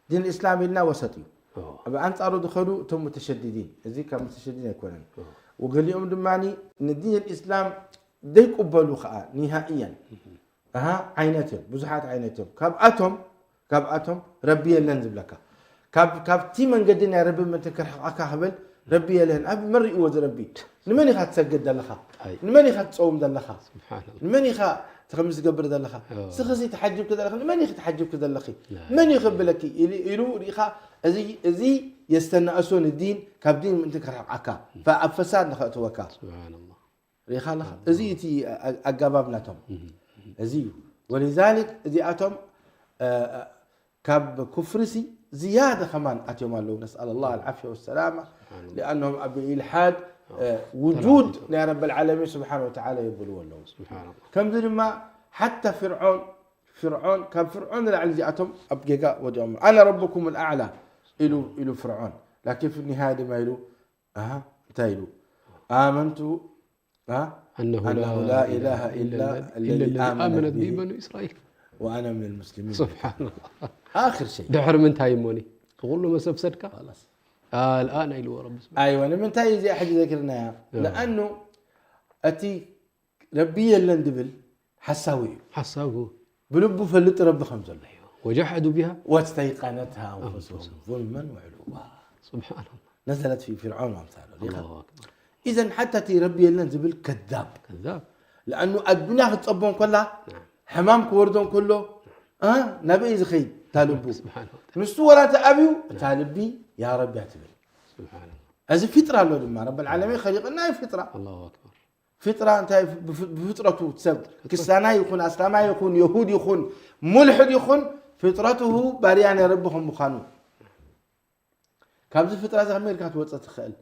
ዲን እስላም ኢልና ወሰጥ እዩ። ብኣንጻሩ ዝኸዱ እቶም ሙተሸዲዲን፣ እዚ ካብ ሙተሸዲዲን ኣይኮነን። ወገሊኦም ድማ ንዲን እስላም ዘይቅበሉ ከኣ ኒሃእየን። ኣሃ፣ ዓይነት እዮም፣ ብዙሓት ዓይነት እዮም። ካብኣቶም፣ ካብኣቶም ረቢ የለን ዝብለካ። ካብ-፣ ካብቲ መንገዲ ናይ ረቢ ምእንቲ ክርሕቐካ ክብል ረቢ የለን። ኣብ መሪእዎ እዚ ረቢ። ንመን ኢኻ ትሰግድ ዘለኻ? ኣይ። ንመን ኢኻ ትጸውም ዘለኻ? ስብሓንላህ። ንመን ኢኻ እቲ ከምዚ ትገብር ዘለኻ? ኦ። ስኽሲ ተሓጅብኪ ዘለኺ፣ ንመን ኢኺ ተሓጅብኪ ዘለኺ? ላ መን እዩ ክብለኪ? ኢሉ፣ ኢሉ ሪኢኻ፣ እዚ፣ እዚ የስተናእሶ ንዲን፣ ካብ ዲን ምእንቲ ክርሕቐካ፣ ፈ-፣ ኣብ ፈሳድ ንኸእትወካ። ስብሓንላህ። ሪኢኻ ኣለኻ? እዚ እቲ ኣ-፣ ኣጋባብ ናቶም። እዚ እዩ። ወሊዛሊክ እዚኣቶም፣ እ፣ እ፣ ካብ ኩፍርሲ ዝያደ ከማን ኣትዮም ኣለዉ። ነስኣል ኣላህ ኣልዓፍያ ወሰላማ። ስብሓንላህ። ሊኣነሁም ኣብ ኢልሓድ፣ እ፣ ውጁድ ናይ ረብል ዓለሚን ስብሓን ወተዓላ የብልዎ ኣለዉ። ስብሓንላህ። ከምዚ ድማ ሓታ ፍርዖን፣ ፍርዖን፣ ካብ ፍርዖን ንላዕሊ እዚኣቶም ኣብ ጌጋ ወዲቖም። ኣነ ረብኩም ልኣዕላ ኢሉ፣ ኢሉ ፍርዖን። ላኪን ፊ ኒሃያ ድማ ኢሉ፣ ኣሃ፣ እንታይ ኢሉ? ኣመንቱ፣ ኣ? أنه أنه لا لا إله إله إلا إلا الذي الذي آمنت آمنت به به بنو إسرائيل. وأنا من المسلمين. سبحان الله. آخر شيء. ድሕሪ ምንታይ እሞኒ? ኩሉ መሰብሰድካ? خلاص. الآن ኢልዎ ረቢ ስብሓን። ኣይወ፣ ንምንታይ እዚኣ ሕጂ ዘኪርናያ? እ። ለኣኑ እቲ ረቢ የለን ድብል ሓሳዊ እዩ። ሓሳዊ። ብልቡ ፈልጥ ረቢ ከም ዘሎ እዩ። وجحدوا بها. واستيقنتها أنفسهم أنفسهم. ظلما وعلوا. ስብሓን ኣላህ። ነዘለት ፊ ፍርዓውን ወኣምሳሉ። ሪኢኻ? ኣላሁ ኣክበር። ኢዘን ሓታ እቲ ረቢ የለን ዝብል ከዛብ። ከዛብ። ለኣኑ ኣዱንያ ክትጸቦ እንከላ፣ ናም። ሕማም ክወርዶ እንከሎ፣ እ፣ ናበይ እዩ ዝኸይድ? እታ ልቡ። ስብሓን ኣላህ። ንሱ ወላ እንተ ኣብዩ፣ እታ ልቢ፣ ያ ረቢ እያ ትብል። ስብሓን ኣላህ። እዚ ፊጥራ ኣሎ ድማ። ረብል ዓለሚን ኸሊቕና እዩ ፊጥራ። ኣላሁ ኣክበር። ፊጥራ እንታይ? ብፍ-፣ ብፍጥረቱ ሰብ ክስታናይ ይኹን፣ ኣስላማይ ይኹን፣ የሁድ ይኹን፣ ሙልሕድ ይኹን፣ ፍጥረትሁ ባርያ ናይ ረቢ ከም ምዃኑ። ካብዚ ፍጥራ እዚ ከመይ ኢልካ ክትወጽእ ትኽእል?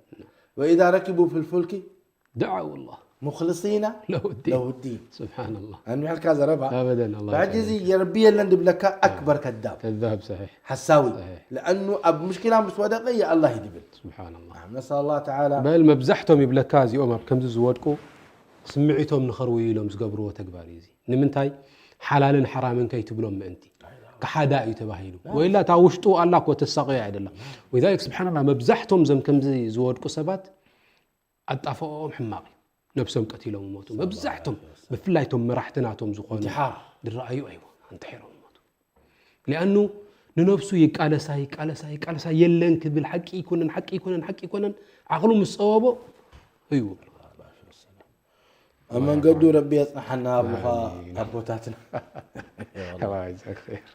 وإذا ركبوا في الفلك دعوا الله مخلصين له الدين. له الدين. ስብሓንላህ። ኣንዊሕልካ ዘረባ። ኣበደን፣ ኣላህ ብሕጂ እዚ ይስዓደካ። የረቢ የለን ድብለካ ኣክበር ከዳብ። ከዛብ፣ ሰሒሕ። ሓሳዊ። ሰሒሕ። ለኣኑ ኣብ ሙሽኪላ ምስ ወደቐ የኣላህ እዩ ድብል። ስብሓንላህ። ናም፣ ነስኣል ኣላህ ተዓላ። በል መብዛሕቶም ይብለካ እዚኦም ኣብ ከምዚ ዝወድቁ ስምዒቶም ንኸርውዩ ኢሎም ዝገብርዎ ተግባር እዩ እዚ። ንምንታይ? ሓላልን ሓራምን ከይትብሎም ምእንቲ። ክሓዳ እዩ ተባሂሉ። ወይላ እታ ውሽጡ ኣላ እኮ ተሳቕዮ ኣይደላ። ወሊዛሊክ ስብሓንላህ መብዛሕቶም እዞም ከምዚ ዝወድቁ ሰባት ኣጣፍኦም ሕማቕ እዩ። ነብሶም ቀቲሎም ይሞቱ። መብዛሕቶም፣ ብፍላይ እቶም መራሕቲ ናቶም ዝኾኑ ኢንትሓር። ዝረኣዩ፣ ኣይዎ፣ ኣንትሒሮም ይሞቱ። ሊኣኑ ንነብሱ ይቃለሳ፣ ይቃለሳ፣ ይቃለሳ፣ የለን ክብል፣ ሓቂ ይኮነን፣ ሓቂ ይኮነን፣ ሓቂ ይኮነን፣ ዓቕሉ ምስ ጸወቦ እዩ። ኣብ መንገዱ ረቢ የጽንሓና፣ ኣቦኻ፣ ኣሚን። ኣቦታትና። ኣላህ ይጀዛክ ኸይር።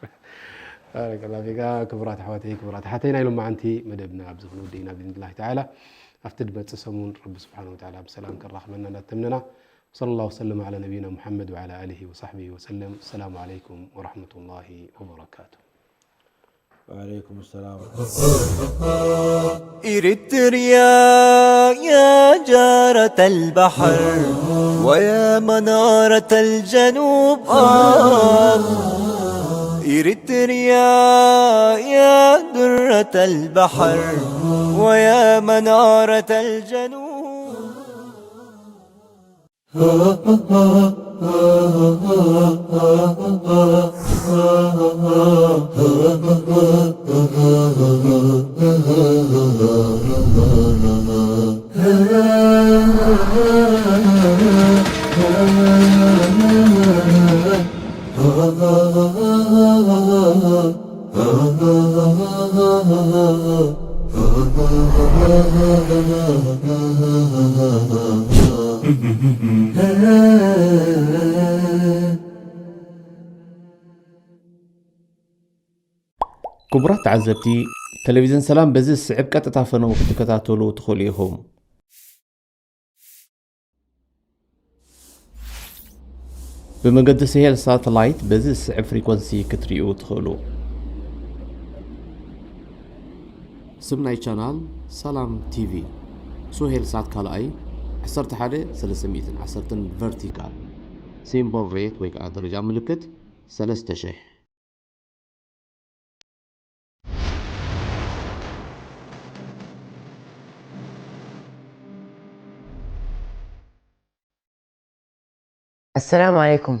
ባረከላሁ ፊካ። ክቡራት ኣሕዋተይ፣ ክቡራት ኣሓተይ፣ ናይ ሎማዓንቲ መደብና ኣብዚ ክንውድእ ኢና ብኢዝኒላሂ ተዓላ። ኣብቲ ድመጽእ ሰሙን ረቢ ስብሓነሁ ወተዓላ ብሰላም ከራኽበና እናተምነና፣ ወሰለላሁ ወሰለም ዓላ ነቢይና ሙሓመድ ወዓላ ኣሊሂ ወሳሕቢሂ ወሰለም። ሰላሙ ዓለይኩም ወረሕመቱላሂ ወበረካቱ። وعليكم السلام. إريتريا يا جارة البحر ويا منارة الجنوب، آه. إريتريا يا درة البحر ويا منارة الجنوب. ክቡራት ተዓዘብቲ፣ ቴሌቪዝን ሰላም በዚ ዝስዕብ ቀጥታ ፈነው ክትከታተሉ ትኽእሉ ኢኹም። ብመገዲ ስሄል ሳተላይት በዚ ዝስዕብ ፍሪኮንሲ ክትርእዩ ትኽእሉ። ስም ናይ ቻናል ሰላም ቲቪ። ሱሄል ሳት ካልኣይ ዓሰርተ ሓደ ሰለስተ ሚእትን ዓሰርተን ቨርቲካል። ሲምቦል ሬት ወይ ከዓ ደረጃ ምልክት ሰለስተ ሺሕ። السلام عليكم.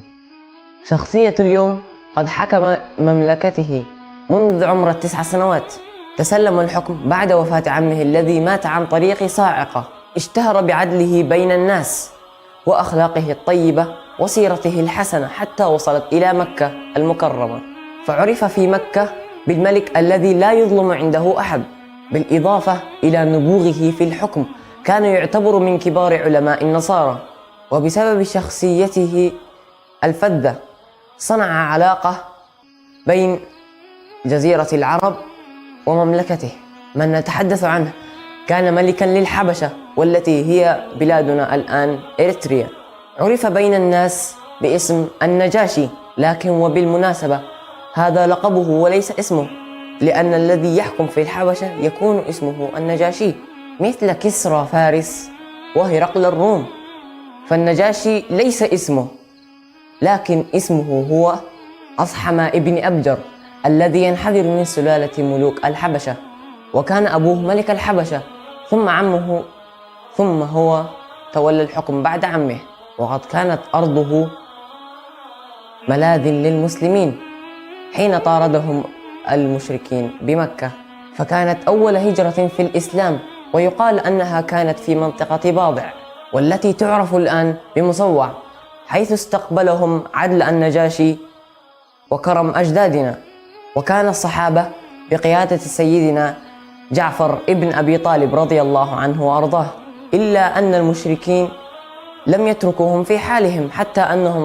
شخصية اليوم قد حكم مملكته منذ عمر التسع سنوات. تسلم الحكم بعد وفاة عمه الذي مات عن طريق صاعقة. اشتهر بعدله بين الناس وأخلاقه الطيبة وسيرته الحسنة حتى وصلت إلى مكة المكرمة، فعرف في مكة بالملك الذي لا يظلم عنده أحد، بالإضافة إلى نبوغه في الحكم كان يعتبر من كبار علماء النصارى. وبسبب شخصيته الفذة صنع علاقة بين جزيرة العرب ومملكته. من نتحدث عنه كان ملكا للحبشة، والتي هي بلادنا الآن إريتريا. عرف بين الناس باسم النجاشي، لكن وبالمناسبة هذا لقبه وليس اسمه، لأن الذي يحكم في الحبشة يكون اسمه النجاشي، مثل كسرى فارس وهرقل الروم. فالنجاشي ليس اسمه، لكن اسمه هو أصحم ابن أبجر الذي ينحدر من سلالة ملوك الحبشة، وكان أبوه ملك الحبشة ثم عمه، ثم هو تولى الحكم بعد عمه. وقد كانت أرضه ملاذ للمسلمين حين طاردهم المشركين بمكة، فكانت أول هجرة في الإسلام، ويقال أنها كانت في منطقة باضع، والتي تعرف الآن بمصوع، حيث استقبلهم عدل النجاشي وكرم أجدادنا. وكان الصحابة بقيادة سيدنا جعفر ابن أبي طالب رضي الله عنه وأرضاه، إلا أن المشركين لم يتركوهم في حالهم، حتى أنهم